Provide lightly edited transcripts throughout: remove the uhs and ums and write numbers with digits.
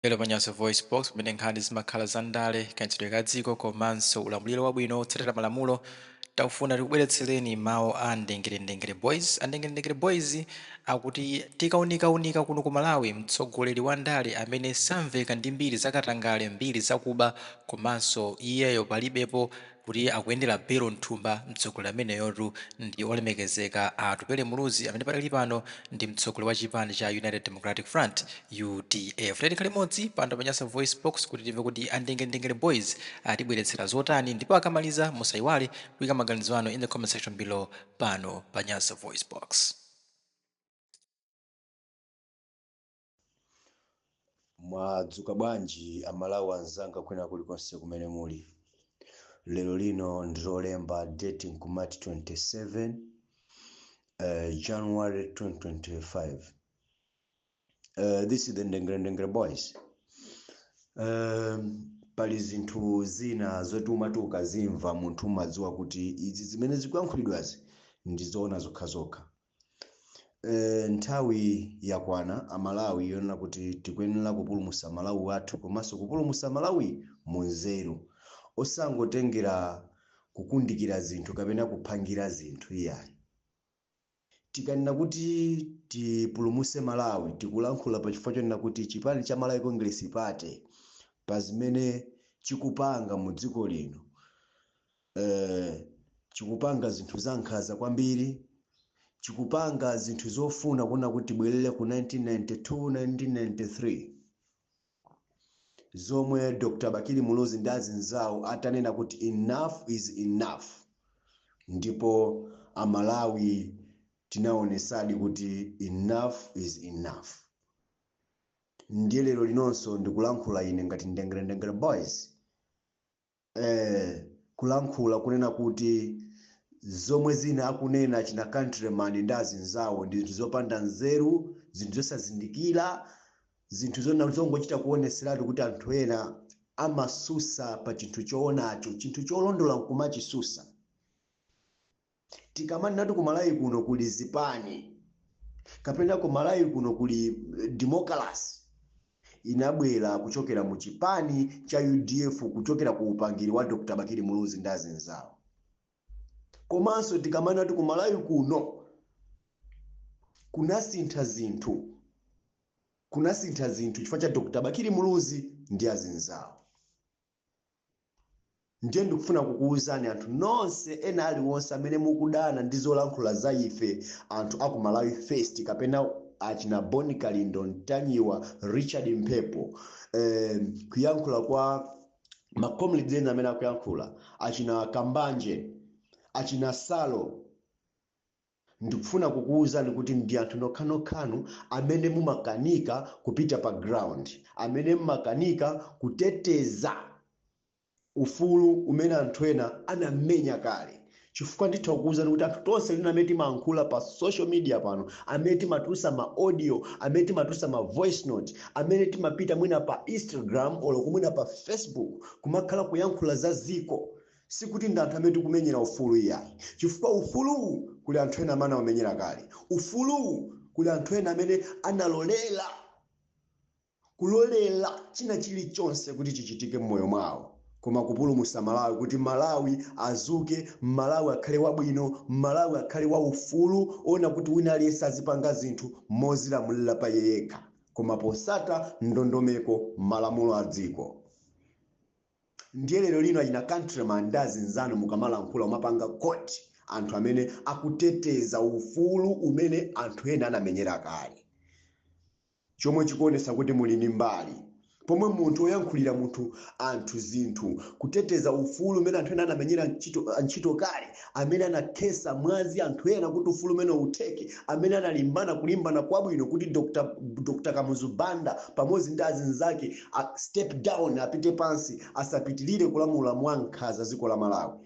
Lero pa Nyasa VoiceBox, pamene nkhani zimakhala za ndale, kayendetsedwe ka dziko komanso ulamuliro wabwino wotsatira malamulo, takufuna tikubweretsereni mawu a Ndengerendengere Boys. A Ndengerendengere Boys akuti tikaunikaunika kuno ku Malawi, mtsogoleri wa ndale amene samveka ndi mbiri zakatangale, mbiri zakuba komanso iyeyo palibepo kuti akuyendera belo mthumba, mtsogoleri ameneyotu ndi olemekezeka a Atupele Muluzi amene padali pano ndi mtsogoleri wa chipani cha United Democratic Front, UDF. Tiyeni tikhale limodzi pano pa Nyasa VoiceBox kuti timve kuti a Ndengerendengere Boys atibweretsera zotani, ndipo akamaliza musaiwale kuika maganizo anu in the comment section below pano pa Nyasa VoiceBox. Mwadzuka bwanji Amalawi anzanga kwina kulikonse kumene muli? Lero lino ndi Lolemba, date nkumati 27 January 2025. This is the Ndengerendengere Boys. Pali zinthu zina zoti umati ukazimva munthu umadziwa kuti izi zimene zikuyankhulidwazi ndi zoona zokhazokha. Nthawi yakwana Amalawi yonena kuti tikuyenera kupulumutsa Malawi wathu komanso kupulumutsa Malawi mu nzeru, osangotengera kukundikira zinthu kapena kuphangira zinthu iyayi. Tikanena kuti tipulumutse Malawi, tikulankhula pa chifukwa chonena kuti chipani cha Malawi Congress Party pa zimene chikupanga mu dziko lino, chikupanga zinthu zankhanza kwambiri, chikupanga zinthu zofuna kuona kuti tibwerere ku 1992, 1993, zomwe Dr Bakili Muluzi ndi azinzawo atanena kuti enough is enough, ndipo Amalawi tinaonesadi kuti enough is enough. Ndiye lero linonso ndikulankhula ine ngati Ndengerendengere Boys, kulankhula kunena kuti zomwe zina akunena achina Countryman ndi azinzawo ndi zinthu zopanda nzeru, zinthu zosazindikira, zinthu zongochita kuoneseratu kuti anthu ena amasusa pa chinthu choonacho, chinthu cholondola nkumachisusa. Tikamanena kuti ku Malawi kuno kuli zipani kapena ku Malawi kuno kuli democracy, inabwera kuchokera mu chipani cha UDF, kuchokera ku upangiri wa Dr Bakili Muluzi ndi azinzawo. Komanso tikamanena kuti ku Malawi kuno kunasintha zinthu, kunasintha zinthu chifukwa cha Dr Bakili Muluzi ndi azinzawo. Ndiye ndikufuna kukuwuzani anthu nonse ena aliwonse amene mukudana ndi zolankhula za ife anthu aku Malawi First kapena achina Boni Kalindo, Ntanyiwa, Richard Mphepo, kuyankhula kwa ma comrades ena amene akuyankhula, achina Kambanje, achina Salo, ndikufuna kukuwuzani kuti ndi anthu nokhanokhanu amene mumakanika kupita pa ground, amene mumakanika kuteteza ufulu umene anthu ena anamenya kale. Chifukwa nditha kukuwuzani kuti anthu tonse lino amene timayankhula pa social media pano, amene timatulutsa ma audio, amene timatulutsa ma voice note, amene timapita mwina pa Instagram olo kumwina pa Facebook kumakhala kuyankhula za ziko, sikuti ndi anthu amene tikumenyera ufulu iyayi, chifukwa ufuluwu kuli anthu ena amene anaumenyera kale. Ufuluwu kuli anthu ena amene analolera kulolera china chilichonse kuti chichitike mmoyo mwawo, koma kupulumutsa Malawi, kuti Malawi azuke, Malawi akhale wabwino, Malawi akhale waufulu, ona kuti wina aliyense azipanga zinthu mozilamulira pa iye yekha, koma posata ndondomeko, malamulo a dziko. Ndiye lero lino achina Countryman ndi azinzanu mukamalankhula umapanga quote anthu amene akuteteza ufulu umene anthu ena anamenyera kale, chomwe chikuonesa kuti muli ndi mbali. Pomwe munthu oyankhulira munthu anthu zinthu, kuteteza ufulu umene anthu ena anamenyera ntchito kale, amene anakhesa mwazi anthu ena kuti ufulu umene utheke, amene analimbana kulimbana kwabwino kuti Dr Kamuzu Banda pamodzi ndi azinzake a step down, apite pansi, asapitilire kulamula mwankhanza dziko la Malawi,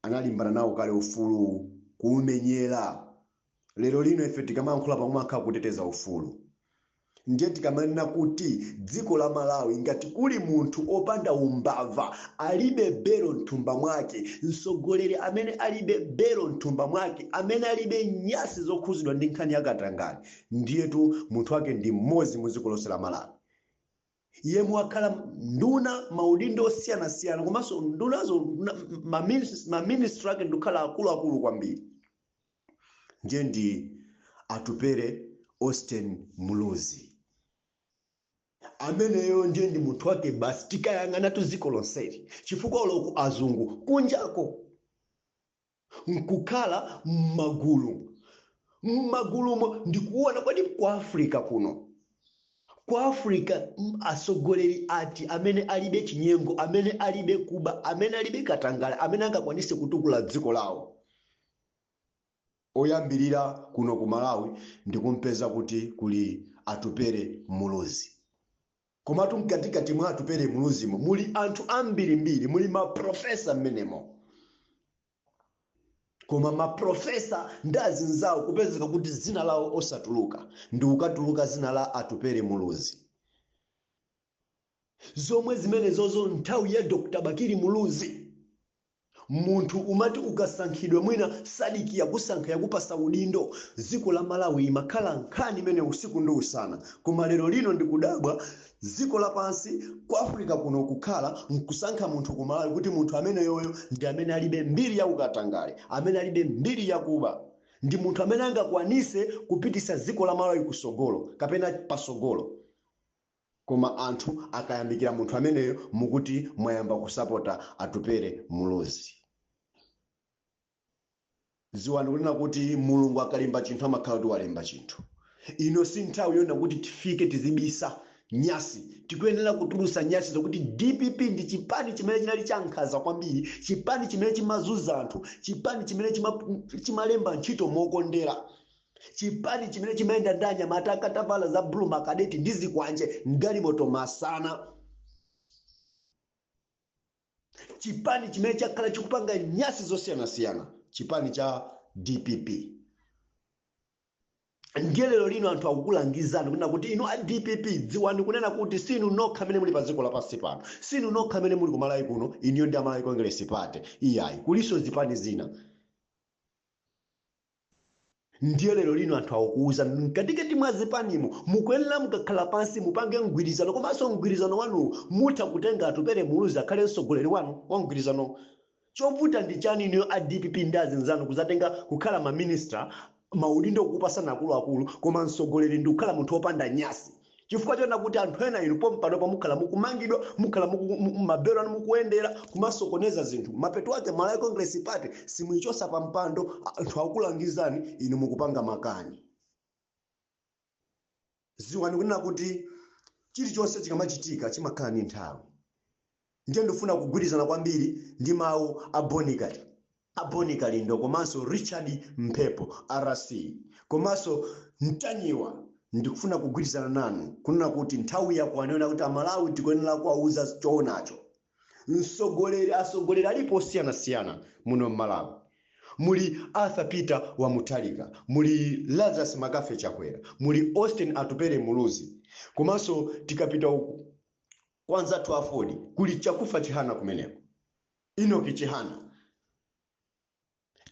analimbana nawo kale ufulu kuumenyera. Lero lino ife tikamayankhula pakumakhala kuteteza ufulu. Ndiye tikamanena kuti dziko la Malawi ngati kuli munthu opanda umbava, alibe belo mthumba mwake, mtsogoleri amene alibe belo mthumba mwake, amene alibe nyasi zokhuzidwa ndi nkhani ya katangale, ndiyetu munthu wake ndi mmodzi mu dziko lonse la Malawi. Yemwe wakhala nduna maudindo osiyanasiyana, komanso ndunazo maministry ake ndikukhala akuluakulu kwambiri, ndiye ndi Atupele Austin Muluzi. Ameneyo ndiye ndi munthu wake basi. Tikayang'anatu dziko lonseli, chifukwa uloku azungu kunjako nkukhala mmagulu mmagulumo, ndikuona kwadi ku Africa kuno, ku Africa atsogoleri ati amene alibe chinyengo, amene alibe kuba, amene alibe katangale, amene angakwanise kutukula dziko lawo? Oyambirira kuno ku Malawi ndikumpeza kuti kuli Atupele Muluzi. Komatu mkatikati mwa Atupele Muluzimo muli anthu ambirimbiri, muli maprofesa mmenemo, koma maprofesa ndi azinzawo kupezeka kuti zina lawo osatuluka, ndi kukatuluka zina la Atupele Muluzi. Zomwe zimenezozo nthawi ya Dr Bakili Muluzi, munthu umati ukasankhidwa, mwina SADC yakusankha, yakupasa udindo, dziko la Malawi imakhala nkhani imene usiku ndi usana. Koma lero lino ndikudabwa, dziko lapansi ku Africa kuno kukhala nkusankha munthu ku Malawi kuti munthu ameneyoyo ndi amene alibe mbiri ya ukatangale, amene alibe mbiri yakuba, ndi munthu amene angakwanise kupitisa dziko la Malawi kusogolo kapena pasogolo. Koma anthu akayamikira munthu ameneyo, mukuti mwayamba kusapota Atupele Muluzi. Ziwani kunena kuti Mulungu akalemba chinthu, amakhala kuti walemba chinthu. Ino si nthawi yona kuti tifike tizibisa nyasi. Tikuyenera kutulusa nyasi zokuti DPP ndi chipani chimene chinali chankhanza kwambiri, chipani chimene chimazunza anthu, chipani chimene chimalemba ntchito mokondera, chipani chimene chimayenda ndi anyamata akatavala za blue, makadeti ndi zikwanje mgalimoto masana, chipani chimene chakhala chikupanga nyasi zosiyanasiyana, chipani cha DPP. Ndiye lero lino anthu akukulangizani kunena kuti inu a DPP, dziwani kunena kuti sinu nokha amene muli pa dziko lapansi pano, sinu nokha amene muli kumalawi kuno, iniyo ndi Amalawi Congress Party iyayi, kuliso zipani zina. Ndiye lero lino anthu akukuuza, mkatikati mwa zipanimo mukuyenera mukakhala pansi mupange mgwirizano, komanso mgwirizano wanuwo mutha kutenga Atupele Muluzi akhale mtsogoleri wanu wa mgwirizano. Chovuta ndi chani iniyo a DPP ndi azinzanu kuzatenga kukhala maminista, maudindo kukupasana akuluakulu, koma mtsogoleri ndi kukhala munthu wopanda nyasi? Chifukwa chona kuti anthu ena inu pompanopa mukhala mukumangidwa, mukhala mabelo anu mukuyendera kumasokoneza zinthu. Mapeto ake Malawi Congress Party simuyichosa pa mpando. Anthu akukulangizani, inu mukupanga makani. Ziwani kunena kuti chilichonse chikamachitika chimakhala ndi nthawi. Ndiye ndifuna kugwirizana kwambiri ndi mawu a Bonikali, a Bon Kalindo, komanso Richard Mphepo RC, komanso Mtanyiwa. Ndikufuna kugwirizana nanu kunena kuti nthawi yakwana yona kuti Amalawi tikuyenera kuwauza choonacho. Msogoleri, asogoleri alipo osiyanasiyana muno m'Malawi. Muli Arthur Peter wa Mutharika, muli Lazarus Makafe Chakwera, muli Austin Atupele Muluzi, komanso tikapita uku kwanzathu AFORD kuli Chakufa Chihana kumeneko, Enoch Chihana.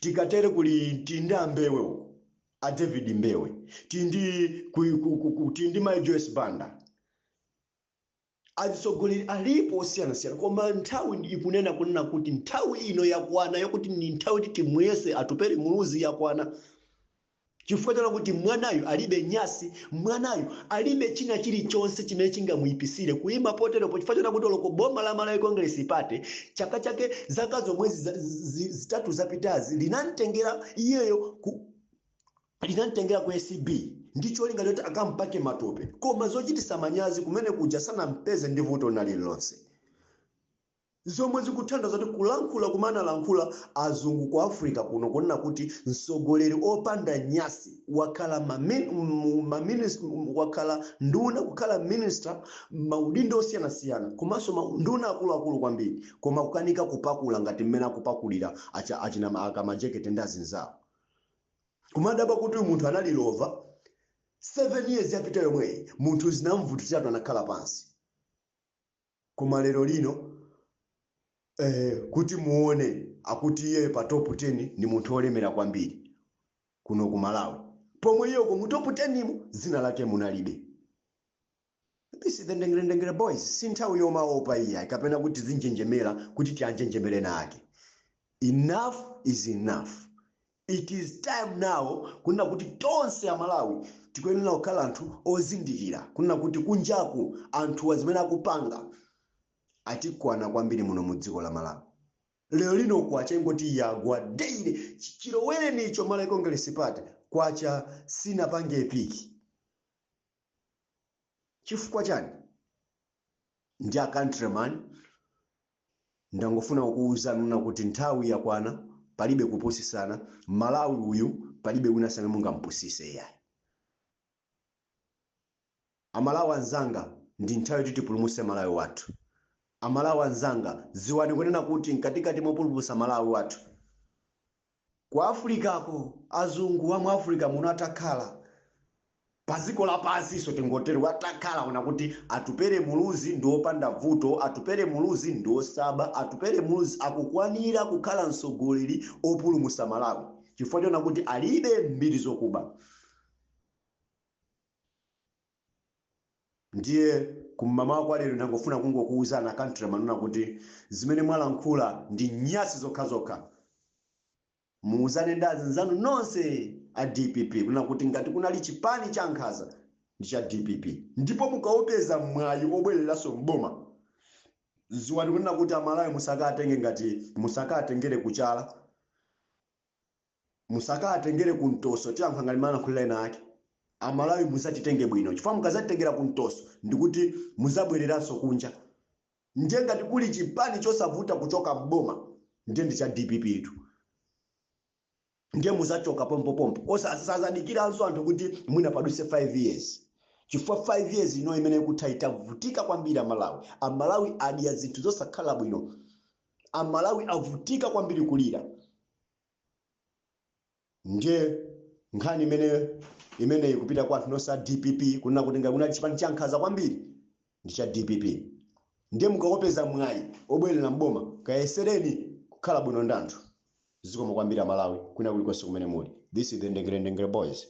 Tikatere kuli tindi a Mbewe uku, a David Mbewe, tindi tindi Mai Joyce Banda. Atsogoleri alipo osiyanasiyana, koma nthawi ikunena kunena kuti nthawi ino yakwana yakuti ni nthawi kuti timuyese Atupele Muluzi. Yakwana chifukwa chona kuti mwanayu alibe nyasi, mwanayu alibe china chilichonse chimene chingamuyipisire kuyima poteropo, chifukwa chona kuti oloko boma la Malawi Congress Party chaka chake, zaka zomwezi 3 zapitazi, linamtengera iyeyo ku ACB ndi cholinga choti akampake matope, koma zochitisa manyazi, kumene kuja sanampeze ndi vuto na lililonse. Zomwe zikuthandiza kuti kulankhula kumene analankhula azungu ku Africa kuno kunena kuti mtsogoleri opanda nyasi wakhala wakhala nduna, kukhala minister, maudindo osiyanasiyana, komanso nduna akuluakulu kwambiri, koma kukanika kupakula ngati mmene akupakulira achina akamajekete ndi azinzawo. Kumadabwa kuti munthu analilova 7 years yapita yomweyi, munthu zinamvutiratu, anakhala pansi. Koma lero lino kuti muone, akuti iye pa top 10 ndi munthu olemera kwambiri kuno ku Malawi, pomwe iyoko mu top 10 mu zina lake munalibe. This is the Ndengere Boys. Si nthawi yomaopa iyayi kapena kuti zinjenjemera kuti tianjenjemere nake. Enough is enough. It is time now kunena kuti tonse Amalawi tikuyenera kukhala anthu ozindikira kunena kuti kunjaku anthuwa zimene akupanga atikwana kwambiri muno mu dziko la Malawi. Lero lino kwacha ingoti yagwa daily chilowerenicho Malawi Congress Party, kwacha sinapange peak. Chifukwa chani? Ndi a countryman, ndangofuna kukuwuzani nuna kuti nthawi yakwana, palibe kupusisana. Malawi uyu palibe wina amene mungampusise iyayi. Amalawi anzanga, ndi nthawi yoti tipulumuse Malawi wathu. Amalawi anzanga, ziwani kunena kuti mkatikati mopulumutsa Malawi wathu, ku Afrikako azungu amu Africa muno atakhala pa dziko lapansi, tingotero, atakhala ona kuti Atupere Muluzi ndi wopanda vuto, Atupere Muluzi ndi wosaba, Atupere Muluzi akukwanira kukhala mtsogoleri opulumutsa Malawi chifukwa chona kuti alibe mbiri zokuba. Ndiye kum'mamawa kwa lero ndangofuna kungokuwuzani countryman nuna kuti zimene mwalankhula ndi nyasi zokhazokha. Muuzane ndi azinzanu nonse a DPP kunena kuti ngati kunali chipani cha nkhanza ndi cha DPP, ndipo mukaupeza mwayi obwereranso mboma, ziwani kunena kuti Amalawi musakatenge ngati musakatengere kuchala, musakatengere kumtoso. Tiyankha ngati malankhulira ena ake. Amalawi musatitenge bwino, chifukwa mukazatitengera kumtoso ndikuti muzabwereranso kunja. Ndiye ngati kuli chipani chosavuta kuchoka mboma, ndiye ndi cha DPP itu. Ndiye muzachoka pompopompo, osazadikiranso anthu kuti mwina paduse 5 years, chifukwa 5 years ino imene ikutha itavutika kwambiri Amalawi. Amalawi adya zinthu zosakhala bwino, Amalawi avutika kwambiri kulira. Ndiye nkhani imene ikupita kwa anthu nonse a DPP kunena kuti ngati kunali chipani cha nkhanza kwambiri ndi cha DPP. Ndiye mukakopeza mwayi obwerera mboma, kayesereni kukhala bwino ndi anthu. Zikomo kwambiri Amalawi kwina kulikonse kumene muli. This is the Ndengere Ndengere Boys.